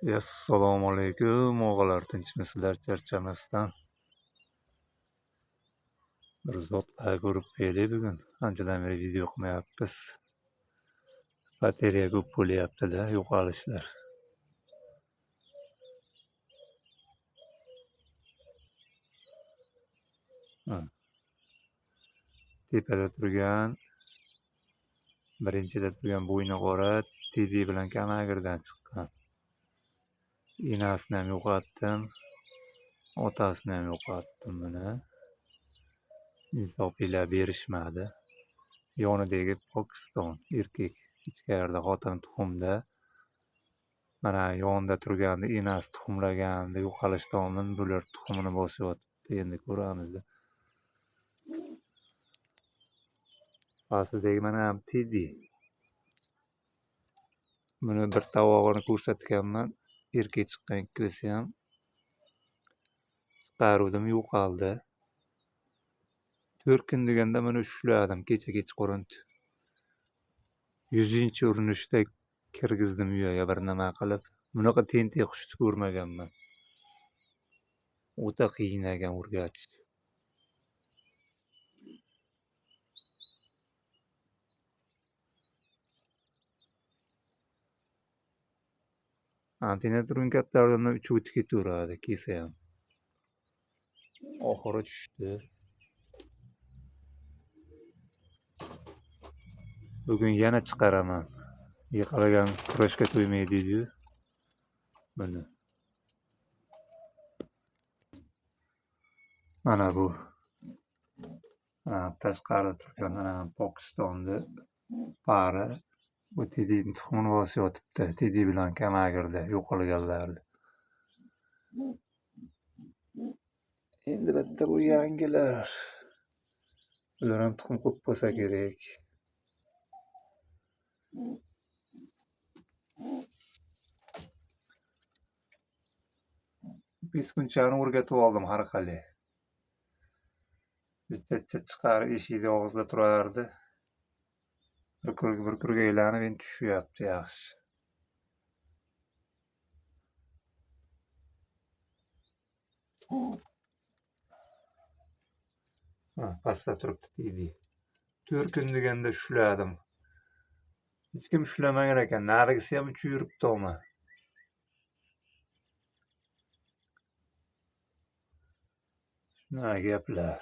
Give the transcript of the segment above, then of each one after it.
Assalomu alaykum, og'alar, tinchmisizlar, charchamasdan. Bir zotlar ko'rib qo'yaylik bugun. Anchadan beri video qilmayapmiz. Bateriya ko'p bo'lyapti-da, yo'qolishlar. Tepada turgan, birinchida turgan bo'yni qora Teddy bilan Kamagirdan chiqqan. Enasini ham yo'qotdim, otasini ham yo'qotdim buni. Insoflilar berishmadi. Yonidagi Pokiston erkak ichkarida, xotin tuxumda. Mana yonida turganda enasi tuxumlagandi, yo'qolishdan oldin bular tuxumini bosib yotibdi. Endi ko'ramizda. Pastidagi mana ham Teddy. Buni bir tovog'ini ko'rsatganman. Erkak chiqqan ikkovsi ham. Chiqaruvdim, yo'qoldi. 4 kun deganda buni ushladim kecha kechqurun. 100-urinishda kirgizdim uyaga bir nima qilib. Bunaqa tentak qushni ko'rmaganman. O'ta qiyin ekan o'rgatish. Antenna turgan kattalardan uchib o'tib ketaveradi, kelsa ham. Oxiri tushdi. Bugun yana chiqaraman. Yiqilgan kurashga to'ymaydi deydi-yu. Buni. Mana bu. Mana tashqarida turgan mana Pokistonda pari. Bu Teddyning tuxumini bosib yotibdi. Teddy bilan Kamagirda yo'qolganlardi. Endi bitta bu yangilar. Bular ham tuxum qo'yib qo'ysa kerak. Peskunchani o'rgatib oldim har qalay. Bitta chiqarib eshikni og'zida turardi. Bir kurga aylanib endi tushyapti yaxshi. Ha, pastda turibdi Teddy. 4 kun deganda ushladim. Hech kim ushlamagan ekan. Narigisi ham uchib yuribdi oma. Shunaqa gaplar.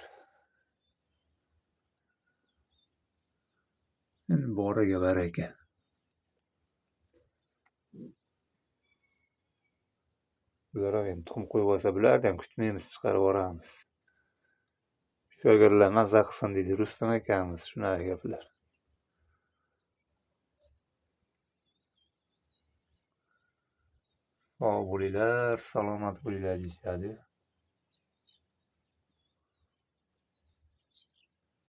Endi boriga baraka. Bular ham endi tuxum qo'yib olsa, bularni ham kutmaymiz, chiqarib yuboramiz. Shogirdlar maza qilsin deydi Rustam akamiz, shunaqa gaplar. Sog' bo'linglar, salomat bo'linglar deyishadi.